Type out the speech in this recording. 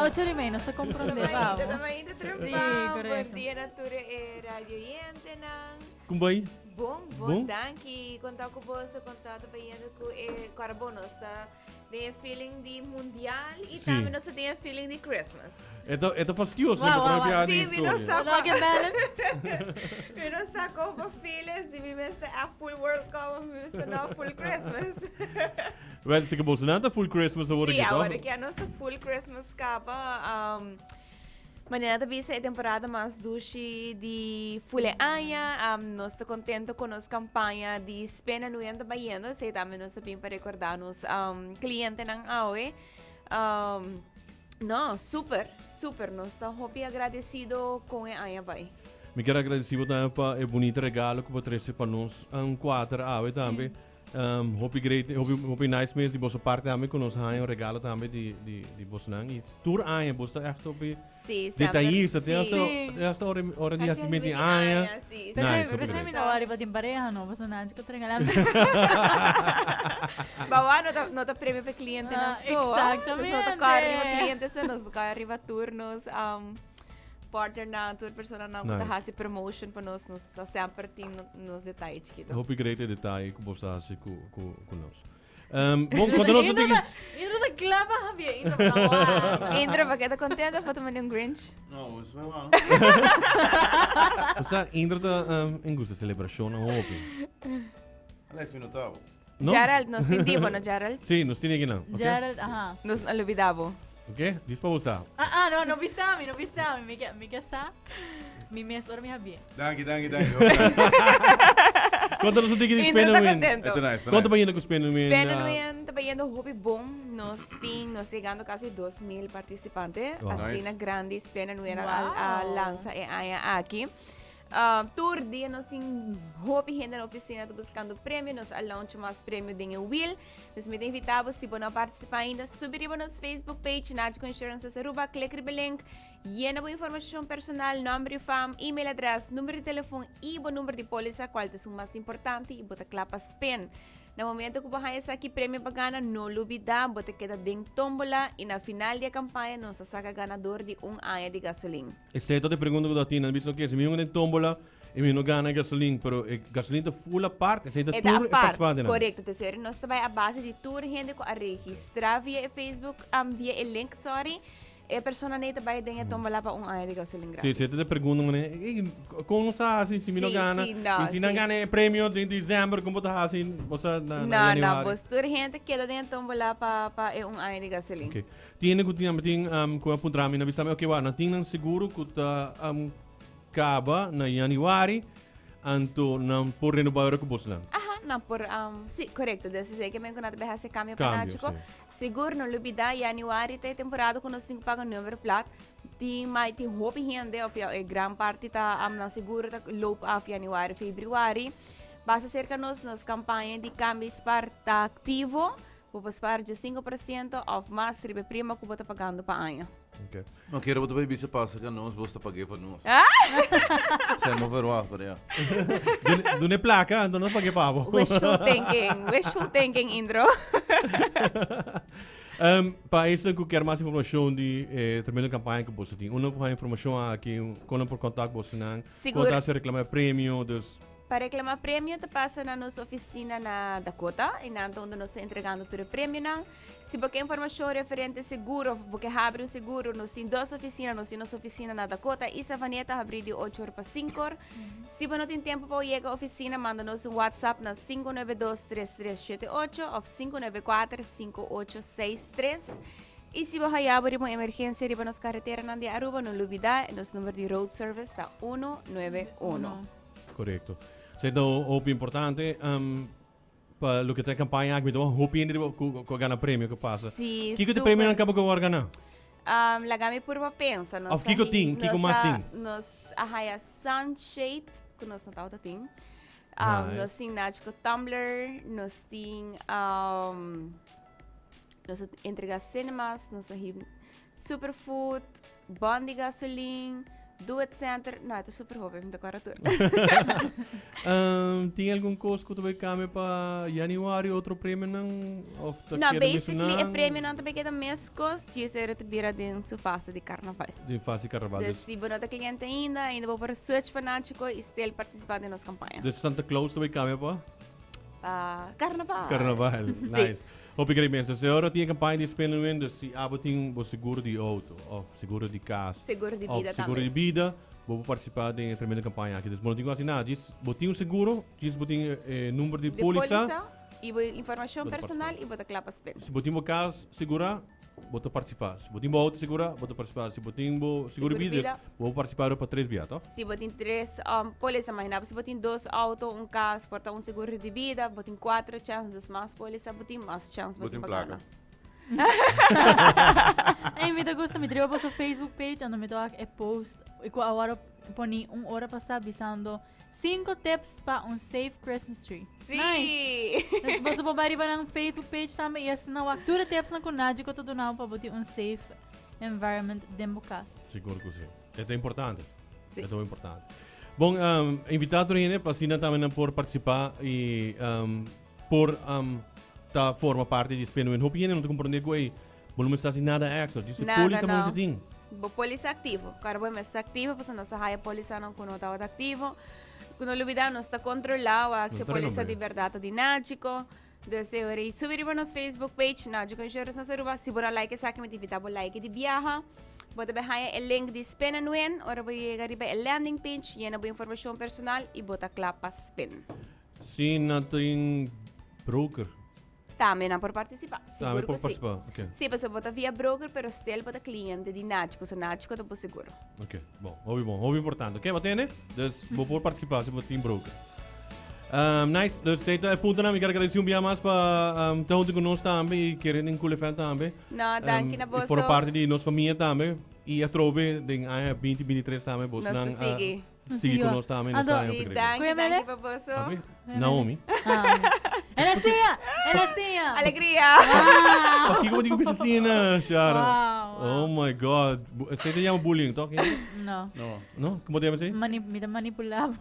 8 y media, nos ta comprende, Mainta, vamos. mainta Sí, trempan. correcto. Bon dia na tur e radioyentenan. Con bay? Bon, bon, Bon? danki. Conta cu boso, conta ta bayendo cu e carbono ta den feeling di mundial y tambe nos ta den feeling di Christmas. E ta fastioso, Wow, no wow, wow. di Sí, mi no historia. sa Dog and balance. Mi no sa con pa feeling si mi mester a full World Cup of mi mester no full Christmas. Wel, si cu boso nan ta full Christmas awor Sí, aki, awor toch? cu nos full Christmas caba. Manera ta bisa e temporada mas dushi di full aña. Nos ta contento cu nos campaña di Spend and Win ta bayendo. Esey tambe nos ta bin pa recorda nos clientenan awe. No, super, super. Nos ta hopi agradecido cu e aña bay. Mi kier agradeci bo tambe pa e bunita regalo cu bo trece pa nos un cuater awe tambe. Hopi great, hopi, hopi nice mes di boso parte tambe cu nos haña un regalo tambe di bosnan. Y tur aña bos ta echt hopi Sí, semper. detallista. Te hasta, te hasta ora di hacimiento di aña. Sí, Nice, hopi Pensei great. mi no arriba tin pareha, no, basta nanchi ko regalando. Bawa no ta premio pa cliente Ah, nan so. exactamente. No ta kai riba cliente so, nos kai riba turnos, partner nan, tur persona nan ku ta hasi promotion pa nos, nos ta semper tin nos detaye chikito. Hopi great e detaye ku bo sa hasi ku nos. Bon, konta nos un tiki. Indra ta kla pa Javier. Indra ta wak. Indra, pa ke ta kontento of pa ta manda un Grinch? No, bo sa wak. Bo sa, Indra ta en gusta selebrashon hopi. Alex, mi no ta bo. No? Gerald, nos tin dibo, no Gerald? Sí, nos tin aki nan. Okay? Gerald, aha. Nos no lubida bo. Ok, dis pa bo sa. Ah, ah, no, no bisa mi, no bisa mi. Mi ke sa. Mi mes ora mi Javier. Danki, danki, danki. Hopi nice. Konta nos un tiki di Indra Spin ta and Win. contento. Esta nice, esta Konta nice. pa yendo ku Spin and Win. Spin and Win ta bayendo hopi bon. Nos tin, nos llegando casi 2000 participante. Asina Nice. grandi Spin and Win a lansa e aña aki. Tur dia nos tin hopi hende na oficina ta buscando premio. Nos a launch mas premio den e wheel. Dus mi ta invita bo, si bo no a participa ainda, subi riba nos Facebook page, Nagico Insurances Aruba, click riba e link, yena bo informacion personal, nomber y fam, email adres, number di telefon y bo number di polisa, cual ta esun mas importante, y bo ta cla pa spin. Na momento cu bo haya esaki premio pa gana, no lubida, bo ta keda den tombola y na final di e campaña nos ta saca ganador di un aña di gasolin. Esei ta e pregunta ku ta tin. Nan bisa, ok, si mi hunga den tombola i mi no gana e gasolin, pero e gasolin ta full apart, esei ta E ta tur e apart, participantenan. korekto. Entonces eri nos ta bai a base di tur hende ku a registrá via e Facebook, via e link, sorry, e personanan ei ta bai den e tombola pa un aña di gasolin Sí, gratis. esei ta e pregunta ku nan, ey, kon nos ta hasi si mi no gana? Sí, no, I si nan sí. gana e premio den december, kon bo ta hasi, osea, na No, no, januari? bos tur hende keda den e tombola pa e un aña di gasolin. Ok. Tin hende ku tin tin ku a puntra mi, nan bisa mi, ok, wak, nan tin nan seguro ku ta kaba na januari, anto nan por renoba ora ku bosnan. Aha, nan por, si, korekto. Dus esei ke men ku nan ta bai hasi kambio pa Kambio, Nachico. si. Sigur, no lubida, januari ta e temporada ku nos tin ku paga nummerplaat. Tin mai, tin hopi hende, of ya, e gran parti ta nan seguro ta loop af januari, februari. Basta serka nos, nos kampaña di kambio spar ta aktivo. Bo por spaar dje 5% of mas riba e prima ku bo ta pagando pa aña. Okay. No quiero bo ta bay bisa pasa ka nos, bos ta pagué pa nos. Sa mo verwacht, pero ja. Dune placa, anto no pagué pa bo. Wishful thinking, wishful thinking, Indro. Pa esnan ku kier mas informashon di e tremendo kampaña ku boso tin, unda por haña informashon aki, kon nan por kontak bosonan, Sigur. kon ta hasi reklamá e premio, dus. Pa reclama premio ta pasa na nos oficina na Dakota y nan ta unda nos ta entregando tur e premionan. Si bo ke informacion referente seguro of bo ke habri un seguro, nos tin dos oficina, nos tin nos oficina na Dakota y Savaneta habri di ocho or pa cinco or. Si bo no tin tempo pa bo yega oficina, manda nos un WhatsApp na 592-3378 of 594-5863. Y si bo haya bo riba un emergencia riba nos carreteranan di Aruba, no lubida, nos number di road service ta 191. Correcto. Esei ta hopi importante pa loke ta e campaña aki. Mi ta wak hopi hende riba cu a gana premio cu pasa. Sí, Kiko ta super. premionan caba cu a wor gana? Laga mi purba pensa. Nos Of kiko a tin? Kiko nos mas a tin? Nos a haya sunshade cu nos no tabata tin. Nice. Nos tin Nachico tumbler, nos tin nos a entrega cinemas, nos a hib superfood, bon di gasolin. Do It Center, no, e ta super hopi, mi ta kòrda tur. Um, tin algun kos ku ta bai kambia pa januari otro premionan? Of ta No, keda basically e mesunan? premionan ta bai keda meskos, djis era ta bira den su fase di karnaval. Den fase di karnaval. Dus Dus, si bo no ta kliente ainda, ainda bo por switch pa Nachico i still partisipá den nos kampaña. dus Santa Claus ta bai kambia pa? Pa karnaval. Karnaval, Sí. nice. Hopi great mes. Dus ora tin e kampaña di Spin and Win, dus si abo tin bo seguro di auto of seguro di kas Seguro di of bida seguro tambe. di bida, bo por participa den e tremendo kampaña aki. Dus bo no tin ku hasi nada, djis bo tin un seguro, djis bo tin e number di Di polisa. polisa i bo informashon Bo ta personal participa. i bo ta kla pa spin. Si bo tin bo kas segura, bo ta partisipá. Si bo tin bo outo segurá, bo ta partisipá. Si bo tin bo seguro Seguro bida, bida. bo por partisipá pa tres bia, toh? Si bo tin tres um, pólisa, imaginá bo si bo tin dos auto, un kas, por ta un seguro di bida, bo tin kuater chèns, dus mas pólisa bo tin, mas chèns bo Bo tin tin pa plaka. gana. Ey, mi ta gusta, mi triba boso Facebook page, ando mi ta wak e post ku awor poni un ora pasá bisando Cinco tips pa un safe Christmas tree. Sí. Nice. Dus boso por bai riba nan Facebook page tambe y asina wak tur e tips nan cu Naji ta duna bo pa bo tin un safe environment den bo cas. Sigur cu si. E ta importante. Sí. E ta importante. Bon, um, invita tur hende pa asina tambe nan por participa y um, por um, ta forma parti di Spin Win. Hopi hende no ta comprende cu ey, bo no mester haci nada extra. Djis e Nada, polisa no. bo tin. Bo polisa activo. Karo bo mester activo, pasobra nos a haya polisanan cu no tabata activo. Cu no lubida, nos ta controla wak si No ta polisa renombre. di berdad ta di Nagico. Dus e ora subi riba nos Facebook page, Nagico Insurance nos Aruba. Si bo no like esaki, mi ta invita bo like di biaha. Bo ta bay haya e link di Spin and Win. Ora bo yega riba e landing page, yena bo informacion personal y bo ta cla pa spin. Si nan tin broker. Tambe nan por participa. Tambe Sigur por cu si. participa. Ok. Si, pasobra bo ta via broker, pero still bo ta cliente di Nachico. So Nachico ta bo seguro. Ok, bon. Hopi bon. Hopi importante. Ok, bo tene? Dus bo por participa si bo tin broker. Um, nice. Dus esei ta e puntonan. Mi ker agradeci un bia mas pa um, ta hunto cu nos tambe y kere den Cool FM tambe. No, danki na Um, boso. Y forma parte di nos famia tambe. Y atrobe den aña 2023 tambe Nos bosnan ta sigui. Sigui ku nos tambe, nos Ando. ta Sí, danki, Goeiemiddag. danki pa boso. Abi? Naomi. Ah. Ela sia! Ela sia! Alegria! Pakiko bo tin ku bisa asina, Shara? Wow, wow. Oh my God. Esei ta yama bullying, toch? No. No. No? Como te yama esei? Mani mi ta manipulabo.